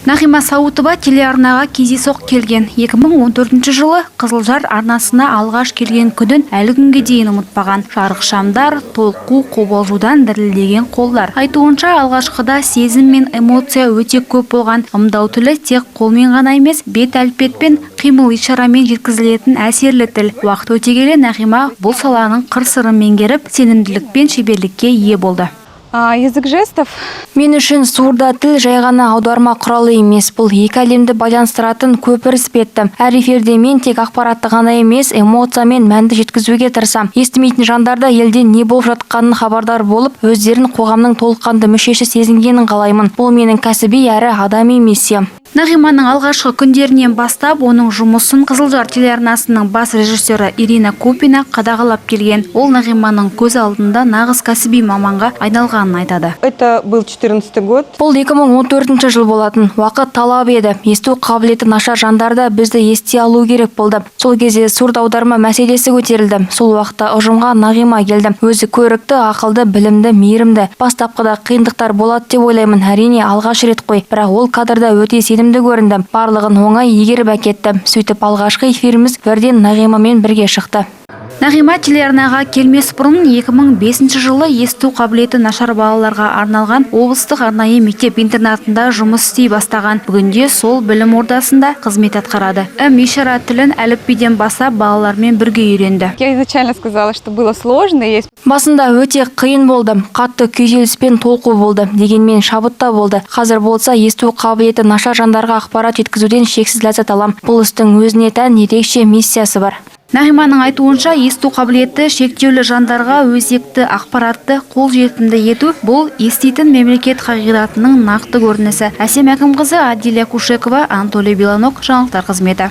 Нағима Сауытова телеарнаға кездейсоқ келген. 2014 жылы Қызылжар арнасына алғаш келген күнін әлі күнге дейін ұмытпаған. Жарық шамдар, толқу, қобалжудан дірілдеген қолдар. Айтуынша, алғашқыда сезім мен эмоция өте көп болған. Ымдау тілі тек қолмен ғана емес, бет әлпетпен, қимыл ишарамен жеткізілетін әсерлі тіл. Уақыт өте келе Нағима бұл саланың қыр-сырын меңгеріп, сенімділік пен шеберлікке ие болды. Язык жестов. Мен үшін сурдо тіл жай ғана аударма құралы емес, бұл екі әлемді байланыстыратын көпір іспетті. Әр эфирде мен тек ақпаратты ғана емес, эмоция мен мәнді жеткізуге тырысам. Естімейтін жандар да елде не болып жатқанын хабардар болып, өздерін қоғамның толыққанды мүшесі сезінгенін қалаймын. Бұл менің кәсіби әрі адами миссиям. Нағиманың алғашқы күндерінен бастап оның жұмысын Қызылжар телеарнасының бас режиссері Ирина Купина қадағалап келген. Ол Нағиманың көз алдында нағыз кәсіби маманға айналғанын айтады. Это был 14 год. Бұл 2014 жыл болатын. Уақыт талап еді. Есту қабілеті нашар жандар да бізді ести алу керек болды. Сол кезде сурдоаударма мәселесі көтерілді. Сол уақытта ұжымға Нағима келді. Өзі көрікті, ақылды, білімді, мейірімді. Бастапқыда қиындықтар болады деп ойлаймын. Әрине, алғаш рет қой. Бірақ ол кадрда өте сенімді көрінді. Барлығын оңай игеріп әкетті. Сөйтіп, алғашқы эфиріміз бірден Нағимамен бірге шықты. Нағима телеарнаға келмес бұрын 2005 жылы есту қабілеті нашар балаларға арналған облыстық арнайы мектеп-интернатында жұмыс істей бастаған. Бүгінде сол білім ордасында қызмет атқарады. Ым ишара тілін әліпбиден бастап балалармен бірге үйренді. Я изначально сказала, что было сложно. Есть Басында өте қиын болды. Қатты күйзеліс пен толқу болды. Дегенмен шабыт та болды. Қазір болса, есту қабілеті нашар жандарға ақпарат жеткізуден шексіз ләззат алам. Бұл істің өзіне тән ерекше миссиясы бар. Нағиманың айтуынша, есту қабілеті шектеулі жандарға өзекті ақпаратты қолжетімді ету – бұл еститін мемлекет қағидатының нақты көрінісі. Әсем Әкімқызы, Адилия Кушекова, Анатолий Белоног, жаңалықтар қызметі.